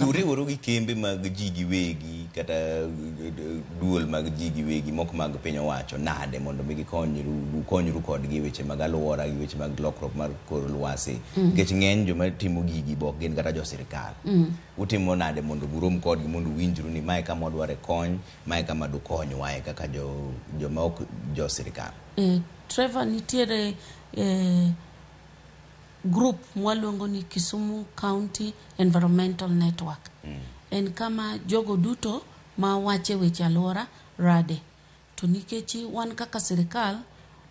To uriworu gi kembe mag ji giwegi kata duol mag ji giwegi mok mag piny owacho nade mondo mi gikonyru ukonyru kodgi e weche mag alwora gi weche mag lokruok mar kor lwasi nikech ng'eny joma timo gigi be ok gin kata jo sirikal. Utimo nade mondo urom kodgi mondo uwinjru ni mae kama wadware kony, mae kama dukonywae kaka jo joma ok jo sirikal? Trevor, nitiere group mwaluongo ni Kisumu County Environmental Network. En kama jogo duto ma wache weche alwora rade. To nikech wan kaka sirikal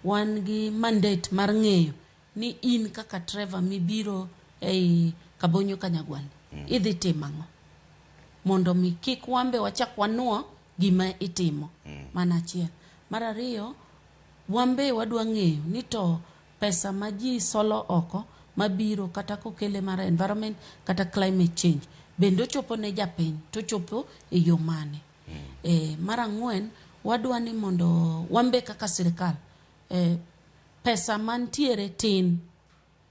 wan gi mandate mar ng'eyo ni in kaka Trevor mibiro ei Kabonyo Kanyagwal idhi timo ang'o mondo mi kik wambe wachak wanuo gima itimo. Mano achiel. Mar ariyo, wambe wadwa ng'eyo ni to pesa ma ji solo oko mabiro kata kokele mar environment kata climate change bende ochopo ne japiny to ochopo e yo mane. Mar ang'wen, wadwa ni mondo wambe kaka sirikal pesa mantiere tin,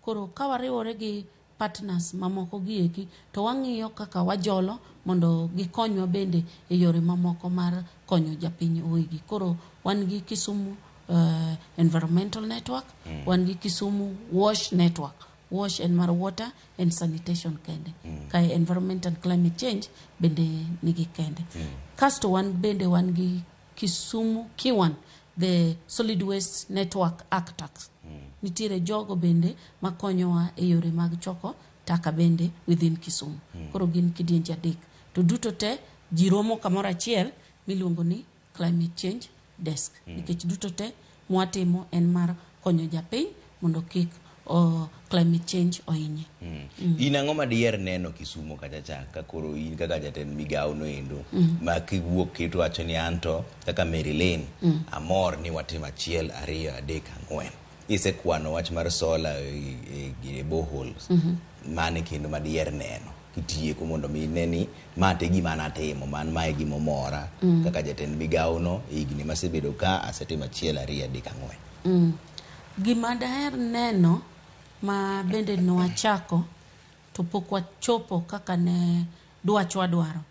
koro ka wariwore gi partners mamoko gi eki to wang'iyo kaka wajolo mondo gikonywa bende e yore mamoko mar konyo japiny owegi. Koro wan gi Kisumu Environmental Network, wan gi Kisumu Wash Network. Wash en mar water and sanitation kende. Kae environment and climate change bende nigi kende. Kasto wan bende wan gi Kisumu Kiwan, the Solid Waste Network Actors. Nitiere jogo bende makonyowa e yore mag choko taka bende within Kisumu. Koro gin kidienje adek. To duto te ji romo kamoro achiel miluongo ni Climate Change Desk. Nikech duto te mwatimo en mar konyo japiny mondo kik climate change ohinye. In ang'o ma diher neno Kisumo kacha cha ka koro in kaka jatend migawo no endo ma kiwuok to wacho ni anto kaka Mary Lane amor ni watimo achiel, ariyo, adek, ang'wen? Isekwano wach mar solar e boreholes mane kendo ma diher neno kitieko mondo mi ine ni ma te gima natimo man mae gima omora kaka jatend migawo no e higni masebedo ka asetimo achiel, ariyo, adek, ang'wen? Gima daher neno ma bende nwachako to pok wachopo kaka ne dwachwa dwaro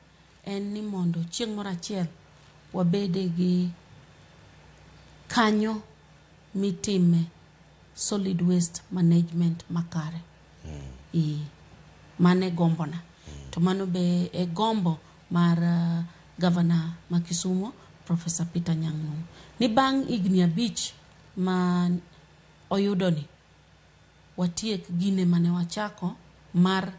en ni mondo chieng' moro achiel wabede gi kanyo mitime solid waste management makare. Mano e gombona. To mano be e gombo mar Governor ma Kisumo, Professor Peter Anyang' Nyong'o. Ni bang' higni 5 ma oyudoni, watiek gine mane wachako mar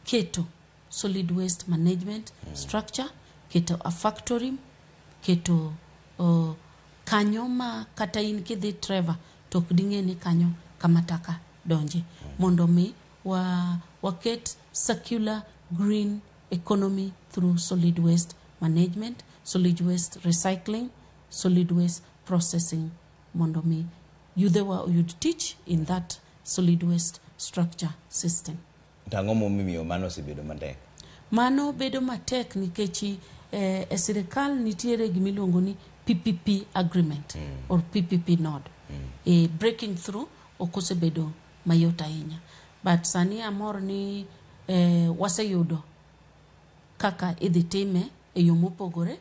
keto solid waste management structure, keto a factory, keto kanyo ma kata in kidhi, Trevor, to ok ding'e ni kanyo kama taka donje. Mondo mi waket circular green economy through solid waste management, solid waste recycling, solid waste processing, mondo mi yudhewa oyud tich in that solid waste structure system. To ang'o momiyo mano osebedo matek? Mano bedo matek nikech e sirikal nitiere gimiluongo ni PPP agreement or PPP node. Breaking through ok osebedo mayot ahinya. But sani amor ni waseyudo kaka idhi time e yo mopogore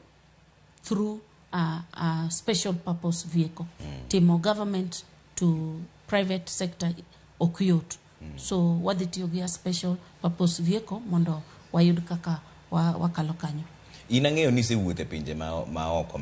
through a special purpose vehicle. Timo government to private sector ok yot. So wadhi tiyo gi a special purpose vehicle mondo wayud kaka wakalo kanyo. In ang'eyo ni isewuotho e pinje ma oko.